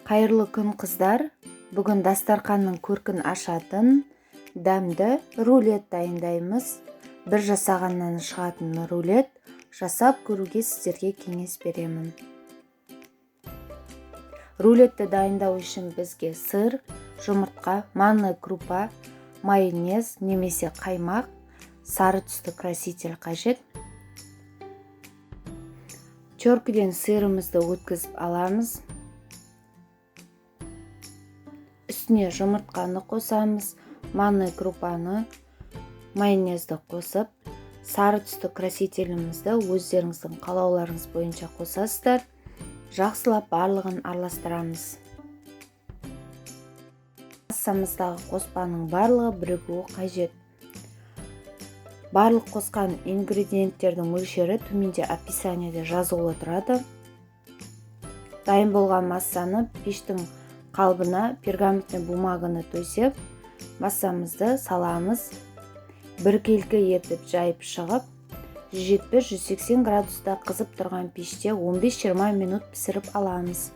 Қайырлы күн, қыздар. Бүгін дастарқанның көркін ашатын дәмді рулет дайындаймыз. Бір жасағаннан шығатын рулет жасап көруге сіздерге кеңес беремін. Рулетті дайындау үшін бізге сыр, жұмыртқа, манный крупа, майонез немесе қаймақ, сары түсті краситель қажет. Теркіден сырымызды өткізіп аламыз. Үстіне жұмыртқаны қосамыз, манный крупаны, майонезді қосып, сары түсті красителімізді өздеріңіздің қалауларыңыз бойынша қосасыздар. Жақсылап барлығын араластырамыз. Массамыздағы қоспаның барлығы бірігуі қажет. Барлық қосқан ингредиенттердің мөлшері төменде описаниеде жазулы тұрады. Дайын болған массаны пештің қалыбына пергаментный бумаганы төсеп, массамызды саламыз. Біркелкі етіп жайып шығып, 170-180 градуста қызып тұрған пеште 15-20 минут пісіріп аламыз.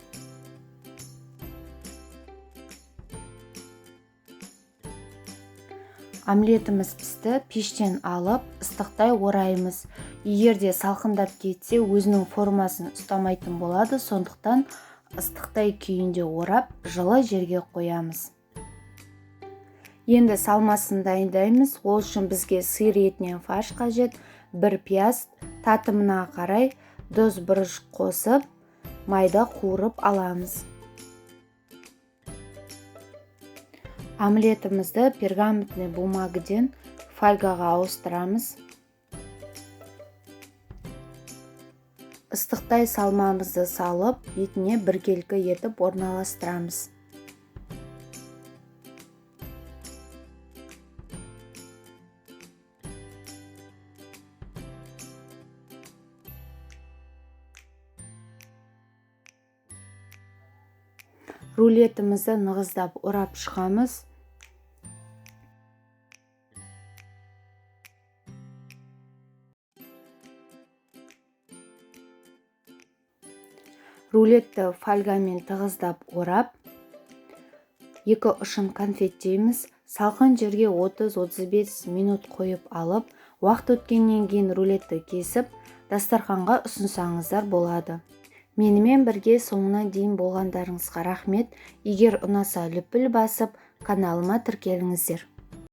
Омлетіміз пісті, пештен алып, ыстықтай ораймыз. Егер де салқындап кетсе, өзінің формасын ұстамайтын болады, сондықтан ыстықтай күйінде орап, жылы жерге қоямыз. Енді салмасын дайындаймыз. Ол үшін бізге сиыр етінен фарш қажет, бір пияз, татымына қарай тұз, бұрыш қосып, майда қуырып аламыз. Омлетімізді пергаментный бумагіден фольгаға ауыстырамыз. Ыстықтай салмамызды салып, бетіне біркелкі етіп орналастырамыз. Рулетімізді нығыздап орап шығамыз. Рулетті фольгамен тығыздап орап, екі ұшын конфеттейміз. Салқын жерге 30-35 минут қойып алып, уақыт өткеннен кейін рулетті кесіп, дастарханға ұсынсаңыздар болады. Менімен бірге соңына дейін болғандарыңызға рахмет. Егер ұнаса, лүпіл басып, каналыма тіркеліңіздер.